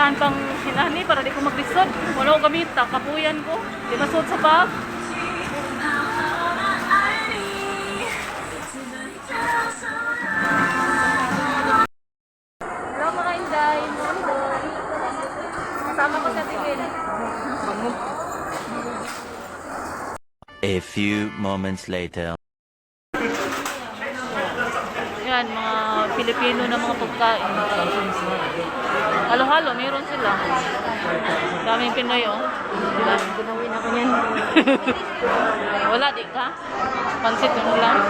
Kailangan pang hinani para di ko maglisod. Wala ko gamita, kapuyan ko. Di masuot sa bag. Hello, mga inday. Morning. Kasama ko sa tingin. A few moments later. Yan, mga Pilipino na mga pagkain. Halo-halo, meron sila. Daming Pinoy, oh. Diba? Ginawin ako niyan. Wala, di ka? Pansit yun lang.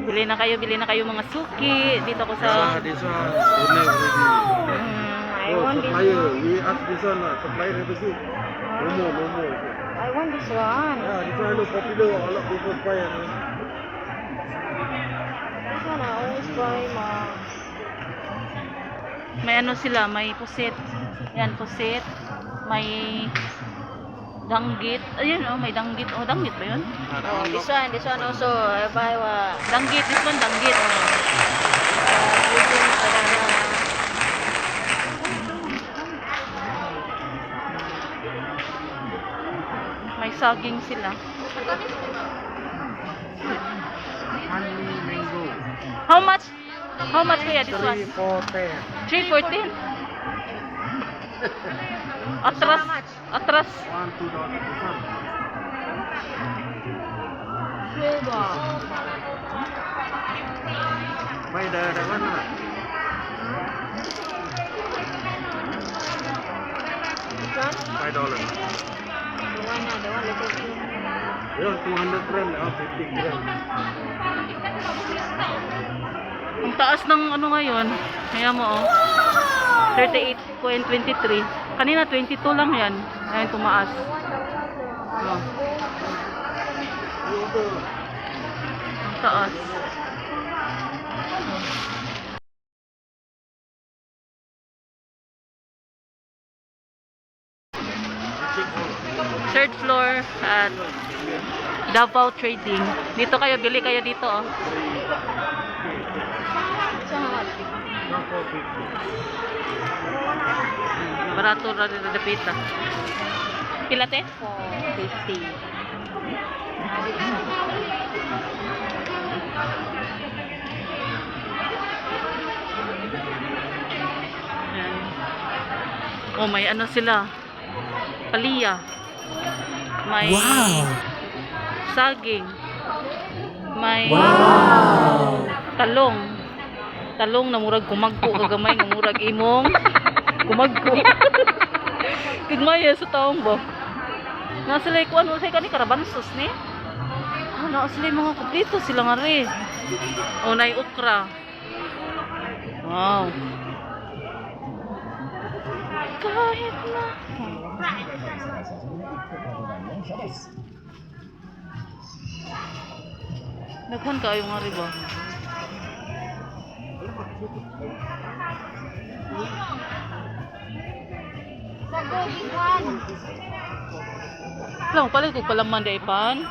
Bili na kayo mga suki. Dito ko sa. Yeah, this one owner already. I Oh, want this. supplier. We ask this one, supplier never give. No more, no more. I want this one. Yeah, this one look popular. A lot of people buy. This one I always buy ma. May ano sila, may pusit. Yan, pusit. May danggit. Ayun, oh, may danggit. Oh, danggit ba yun? Oh, this one also I buy wa. Danggit, this one danggit. Using banana. May saging sila. Honey mango. How much? How much kaya this one? 3, 4, 10. 314? Atras. Atras. $1, $2. This one. Sugar. Buy the that one lah. This one? $5. The one, the one little bit. You want 200 gram, that one 50 gram. Ang taas ng ano ngayon. Kaya mo oh. 38.23. Kanina 22 lang yan. Ngayon tumaas. Oh. You order. Ang taas. Third floor at Davao Trading. Dito kayo, bili kayo dito oh. So how much? One 4.50. Barato ra dito dapita. Pila te? 4.50. Ayan. Oh, may ano sila. Paliya. May saging. May talong. Talong na murag kumagko kagamay nga murag imong kumagko. Gagmay sa taong ba. Nasa sila kuan mo say kani karabansos ni. Ah, naa sila mga kumpleto sila nga ri. Oh, nay okra. Wow. Kahit na. Daghan kaayo nga ri ba? Sago, big one. Lang palit kog palaman day pan.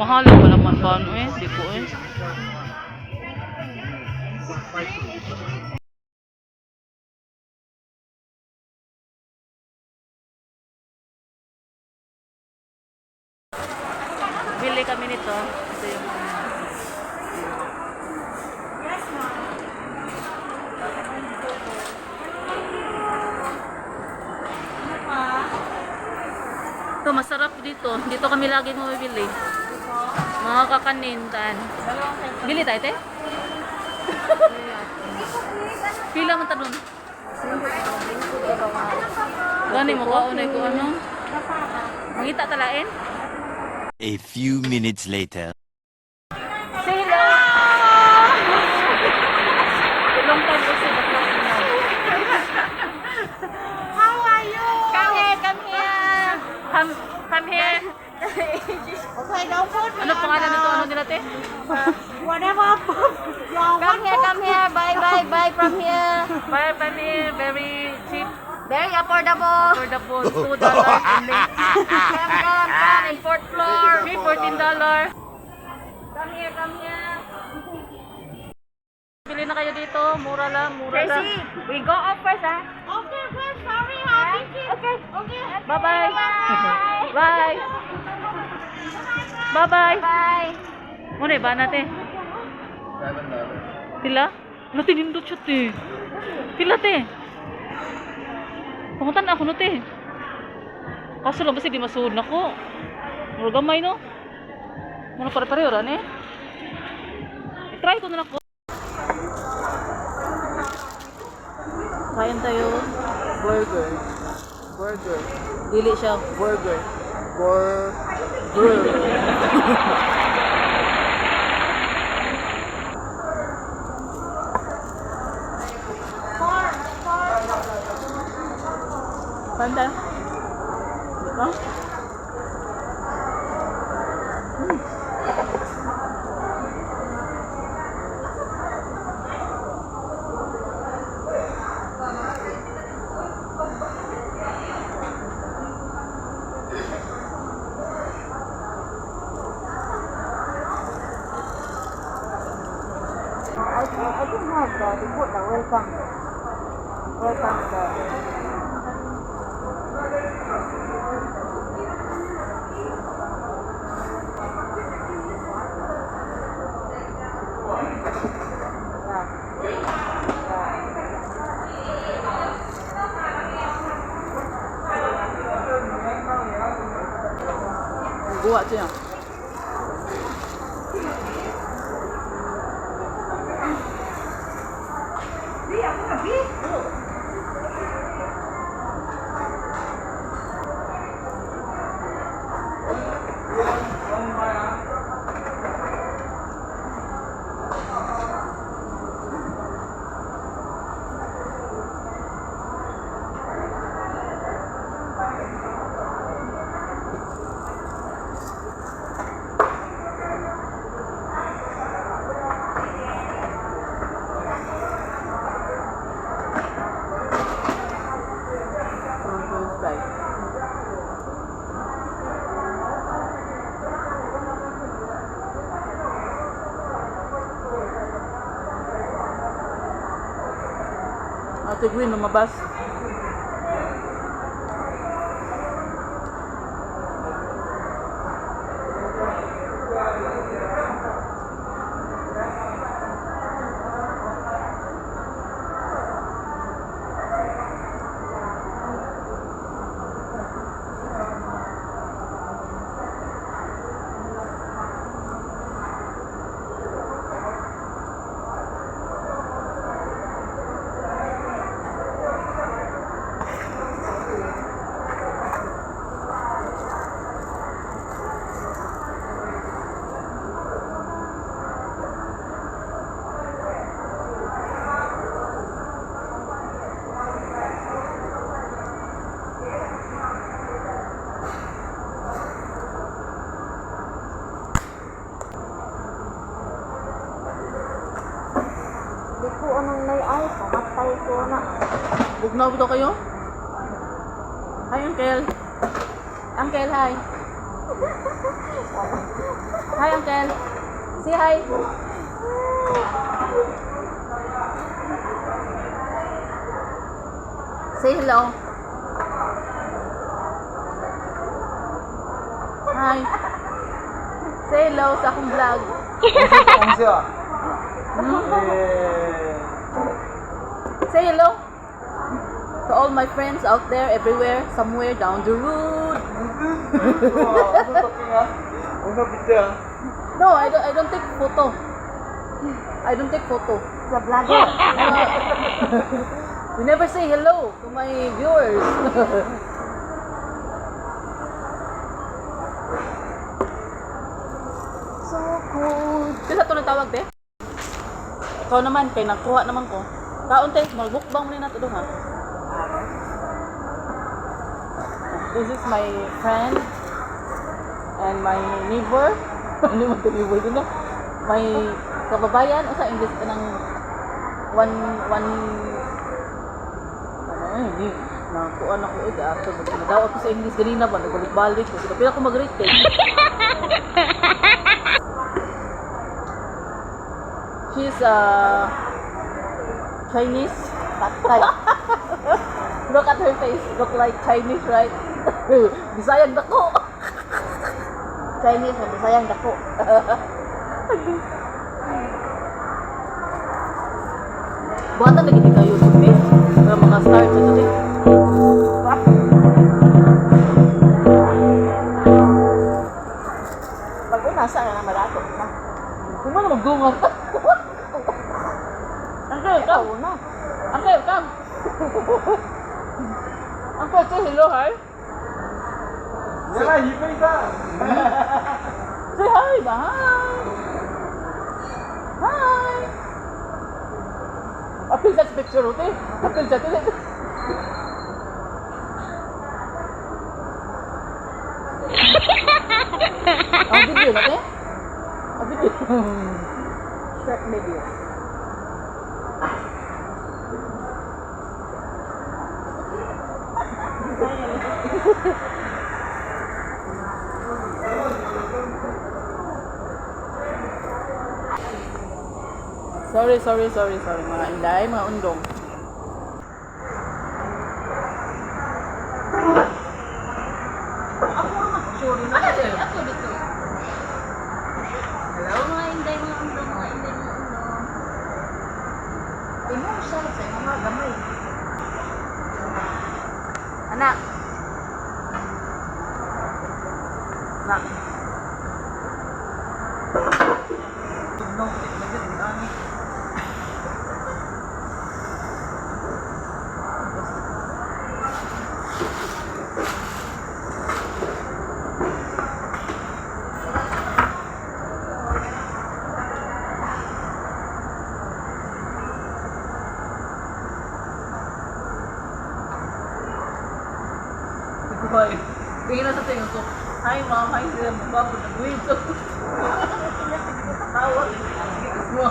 Mahal ang palaman pan eh, di ko eh. Bili kami nito. Ito yung Ito, masarap dito. Dito kami lagi bumibili. Mga kakanin, tan. Bili tayo, te? Pila man ta dun? Gani mo kaunay ko ano? Mangita talain? A few minutes later. Say hello! Long time no see, but not now. How are you? Come here, come here. come here. Okay, no food. Ano pangalan nito? Ano nila, te? Whatever. Come here, come here. Buy, buy, buy from here. Buy from here. Very cheap. Very affordable. Affordable. $2 only. Come, come, come. In fourth floor. Free $14. Come here, come here. Bili na kayo dito. Mura lang, mura lang. Tracy, we go up first, ah. Okay, first. Sorry, ha. Okay, okay. Bye-bye. Bye. Bye. Bye-bye. Bye. Muna, ba natin? Pila? Ano tinindot siya, te? Pila, te? Pangutan ako no, te. Kaso lang basta di masuod na ko. Mura gamay, no? Mura pare-pareho ra, ne? I-try ko na lang ko. Kain tayo. Burger. Burger. Dili siya. Burger. Burger. Panda. Diba? I think have the they put the welcome. Welcome the. Buwa siya. Ate Gwen, lumabas. Di ko anong nay ay, pamatay ko na. Bugnaw ba daw kayo? Hi, Uncle. Uncle, hi. Hi, Uncle. Say hi. Say hello. Hi. Say hello sa akong vlog. Siya. Say hello to all my friends out there, everywhere, somewhere down the road. Una picture. No, I don't take photo. I don't take photo. Sa vlogger. You never say hello to my viewers. So cold. Kasi sa ito tawag, te? Ikaw naman, kay nagkuha naman ko. Kaon, te, magbukbang mo na nato ha. This is my friend. And my neighbor, ano man to neighbor din no? My kababayan, o sa English kanang one one ano eh, hindi nakuha na ko eh, ato nagdawat ko sa English ganina ba, nagbalik-balik ko, sila pila ko mag-rate eh. She's Chinese. Patay. Look at her face. Look like Chinese, right? Bisayang dako. Chinese, Bisayang dako. Bata na gid kayo today. Para maka-start sa today. Pag una sa na madato na. Kung ano magdungan. Uncle, come. Una. Uncle, come. Uncle, say hello, hi. Wala, hipay ka! Say hi ba? Hi. Hi. Apil sa picture, okay? Apil sa tuloy. Ang video na, te? Ang video. Short video. Sorry, sorry, sorry, sorry. Mga inday, mga undong. Ako dito. Hello mga inday, mga undong, mga inday, mga undong. Imo siya sa mga gamay. Anak. Anak. Goodbye. Tingin na sa tingin ko. Hi ma'am, hi sir. Bago nag-wait. Tawag. Sige, kasmo.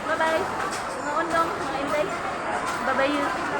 Bye-bye. Mga undong, mga inday. Bye-bye you.